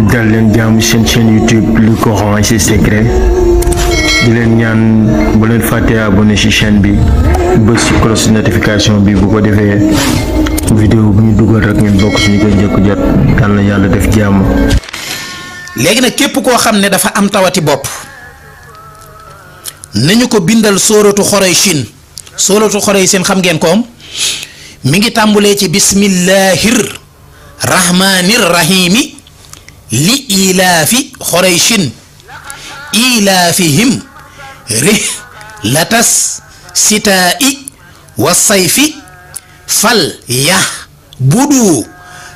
dal leen jaamu seen chaîne YouTube le Coran et ses secrets di leen ñaan bu leen fàtte abonné ci chaîne bi bës ci cloche notification bi bu ko defee vidéo bu ñu dugal rek ngeen bokk suñu koy njëkk jot yal na yàlla def jàmm. léegi nag képp koo xam ne dafa am tawati bopp nañu ko bindal sóoratu Xurayshin sóoratu Xurayshin xam ngeen koom mi ngi tàmbulee ci bismillahir rahmanir rahimi li ilaafi Xurayshin ilaafihim rihlatas sitaa'i wa sayfi fal yahbudu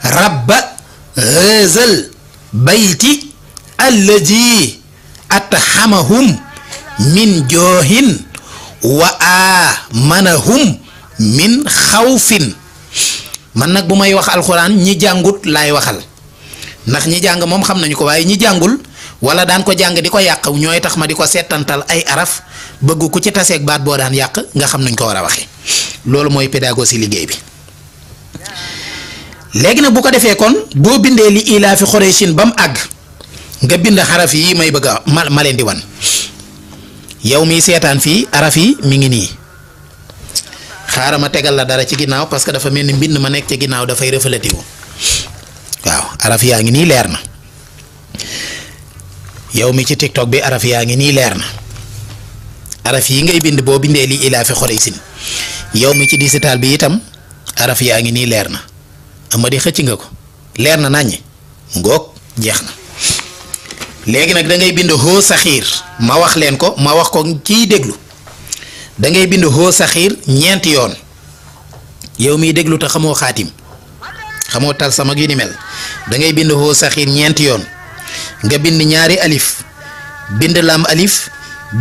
rabba haazal bayti alladi athamahum min joohin wa amanahum min xawfin. man nag bu may wax alxuraan ñi jàngut laay waxal ndax ñi jàng moom xam nañu ko waaye ñi jàngul wala daan ko jàng di ko yàq ñooy tax ma di ko seetantal ay araf bëgg ku ci taseeg baat boo daan yàq nga xam nañ ko war a waxee loolu mooy pédagogie liggéey bi. léegi nag bu ko defee kon boo bindee li ilaafi Xurayshin ba mu àgg nga bind xaraf yi may bëgg a ma leen di wan yow miy seetaan fii araf yi mi ngi nii xaaral ma tegal la dara ci ginnaaw parce que dafa mel ni mbind ma nekk ci ginnaaw dafay reflété wu waaw araf yaa ngi nii leer na yow mi ci TikTok bi araf yaa ngi nii leer na araf yi ngay bind boo bindee li ilaafi Xurayshin yow mi ci digital bi itam araf yaa ngi nii leer na amadi xëcc nga ko leer na naññi ngoog jeex na léegi nag da ngay bind hoo saxiir ma wax leen ko ma wax ko ciy déglu da ngay bind hoo saxiir ñeenti yoon yow miy déglu te xamoo xaatim xamoo tal sama gi ni mel da ngay bind hoo saxiir ñeenti yoon nga bind ñaari alif bind lam alif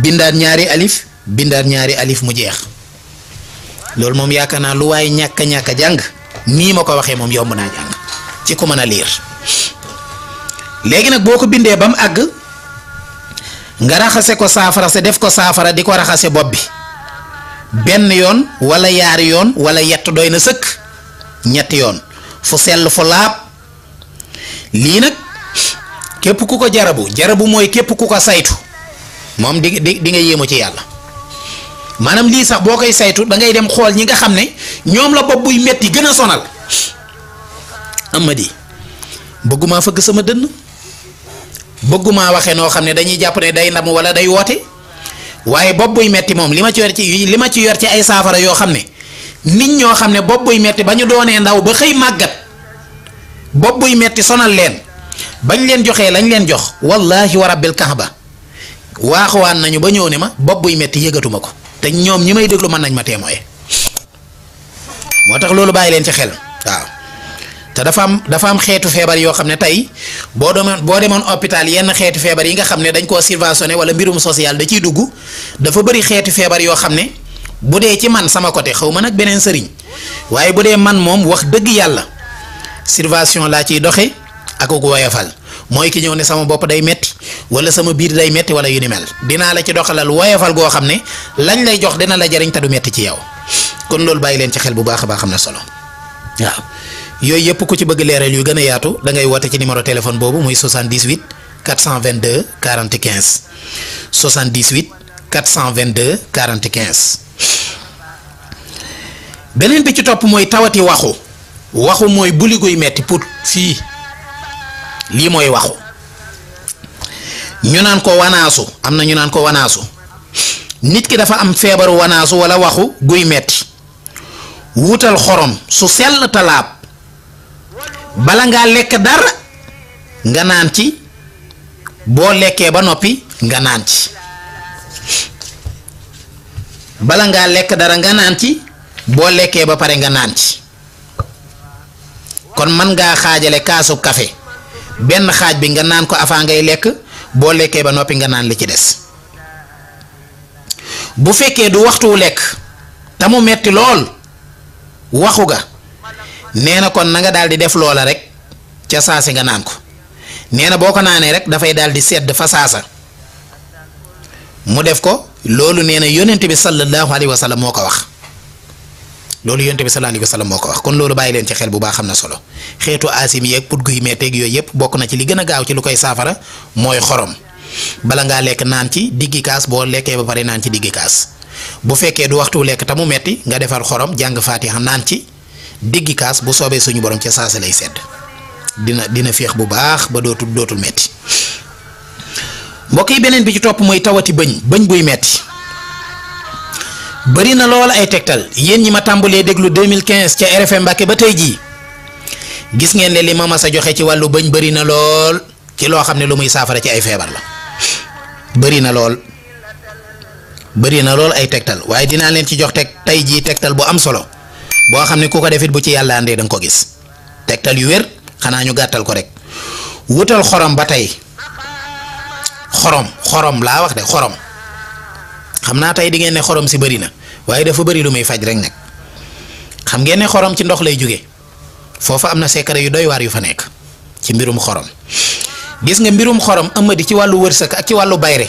bindaat ñaari alif bindaat ñaari alif mu jeex loolu moom yaakaar naa lu waaye ñàkk a jàng nii ma ko waxee moom yomb naa jàng ci ku mën a liir. léegi nag boo ko bindee ba mu àgg nga raxase ko saafara sa def ko saafara di ko raxase bopp bi benn yoon wala yaari yoon wala yett doy na sëkk ñetti yoon fu sell fu laab. lii nag képp ku ko jarabu mooy képp ku ko saytu moom di nga yéemu ci yàlla maanaam lii sax boo koy saytu da ngay dem xool ñi nga xam ne ñoom la bopp buy metti gën a sonal. amadi bëgguma fëgg sama dënn bëgguma waxee noo xam ne dañuy jàpp ne day ndam wala day woote waaye bopp buy metti moom li ma ci yor ci ay saafara yoo xam ne nit ñoo xam ne bopp buy metti ba ñu doonee ndaw ba xëy màggat bopp buy metti sonal leen bañ leen joxee lañ leen jox wallahi wa rabbil kaaba waaxuwaan nañu ba ñëw ne ma bopp buy metti yëgatuma ko te ñoom ñi may déglu mën nañ ma témoin moo tax loolu bàyyi leen ci xel waaw. te dafa am xeetu feebar yoo xam ne tey boo demoon hôpital yenn xeetu feebar yi nga xam ne dañ koo subventionné wala mbirum social da ciy dugg dafa bëri xeetu feebar yoo xam ne bu dee ci man sama côté xaw ma nag beneen sëriñ waaye bu dee man moom wax dëgg yàlla subvention laa ciy doxe ak ko woyofal mooy ki ñëw ne sama bopp day metti wala sama biir day metti wala yu ni mel dinaa la ci doxalal woyofal goo xam ne lañ lay jox dina la jariñ te du metti ci yow kon loolu bàyyi leen ci xel bu baax a baax xam na solo waaw. yooyu yëpp ku ci bëgg leeral yu gën a yaatu da ngay woote ci numéro téléphone boobu muy 78 422 40 15 78 422 40 15. beneen bi ci topp mooy tawati waxu mooy buli guy metti put fii lii mooy waxu ñu naan ko wanaasu am na ñu naan ko wanaasu nit ki dafa am feebaru wanaasu wala waxu guy metti wutal xorom su sell talaab bala ngaa lekk dara nga naan ci boo lekkee ba noppi nga naan ci bala ngaa lekk dara nga naan ci boo lekkee ba pare nga naan ci kon man ngaa xaajale kaasu café benn xaaj bi nga naan ko avant ngay lekk boo lekkee ba noppi nga naan li ci des. bu fekkee du waxtu lekk te mu metti lool waxu ga nee na kon na nga daal di def loola rek ca saasi nga naan ko nee na boo ko naanee rek dafay daal di sedd fa saasa mu def ko loolu nee na yonent bi sallallahu alayhi wa sallam moo ko wax loolu yonent bi sallallahu alayhi wa sallam moo ko wax kon loolu bàyyi leen ci xel bu baax xam na solo xeetu asim yeeg put guy meeteeg yooyu yëpp bokk na ci li gën a gaaw ci lu koy saafara mooy xorom bala ngaa lekk naan ci diggi kaas boo lekkee ba pare naan ci diggi kaas bu fekkee du waxtu lekk te mu metti nga defar xorom jàng faatiha naan ci diggi kaas bu soobee suñu borom ca saasa lay sedd dina féex bu baax ba dootul metti mbokk yi beneen bi ci topp mooy tawati bëñ buy metti bari na lool ay tegtal yéen ñi ma tàmbalee déglu 2015 ca RFM Mbàkke ba tey jii gis ngeen ne li ma mas a joxe ci wàllu bëñ bari na lool ci loo xam ne lu muy saafara ci ay feebar la bari na lool ay tegtal waaye dinaa leen ci jox tey jii tegtal bu am solo boo xam ne ku ko defit bu ci yàlla andee danga ko gis tegtal yu wér xanaa ñu gàttal ko rek wutal xorom ba tey xorom laa wax de xorom xam naa tey di ngeen ne xorom si bëri na waaye dafa bëri lu muy faj rek nag xam ngeen ne xorom ci ndox lay jóge foofu am na secret yu doy waar yu fa nekk ci mbirum xorom gis nga mbirum xorom ëmmadi ci wàllu wërsëg ak ci wàllu bayre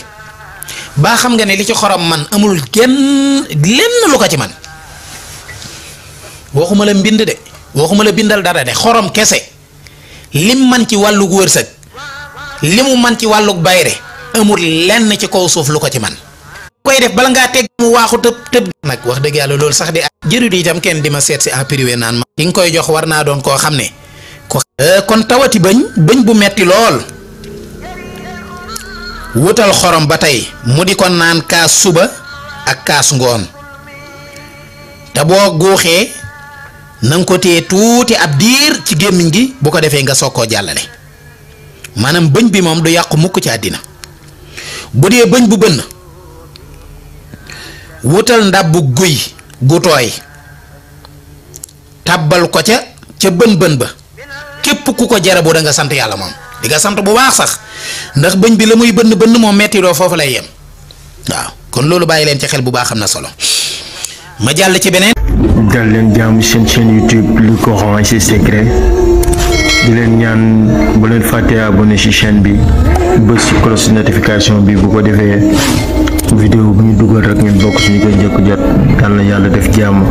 baa xam nga ne li ci xorom man amul lenn lu ko ci man waxuma la mbind de waxuma la bindal dara de xorom kese lim man ci wàllug wërsëg limu man ci wàllug bayre amul lenn ci kaw suuf lu ko ci man koy def bala ngaa teg mu waaxu tëb nag wax dëgg yàlla loolu sax di jërut itam kenn di ma seet si en privé naan ma ki nga koy jox war naa doon koo xam ne kon tawati bëñ bu metti lool wutal xorom ba tey mu di ko naan kaas suba ak kaas ngoon te boo guuxee na nga ko téye tuuti ab diir ci gémmiñ gi bu ko defee nga soog koo jàllale maanaam bëñ bi moom du yàqu mukk ci àddina bu dee bëñ bu bënn wutal ndabbu guy gu tooy tàbbal ko ca bën ba képp ku ko jarabu da nga sant yàlla moom di nga sant bu baax sax ndax bëñ bi la muy bënn moom metti doo foofu lay yem waaw kon loolu bàyyi leen ci xel bu baax xam na solo ma jàll ci beneen. dal leen jàmm seen chaîne YouTube Le Coran et ses secrets di leen ñaan bu leen fàttee abonné ci chaîne bi bës ci cloche notification bi bu ko defee vidéo bu ñu dugal rek ngeen bokk suñu koy njëkk jot yàlla na yàlla def jàmm.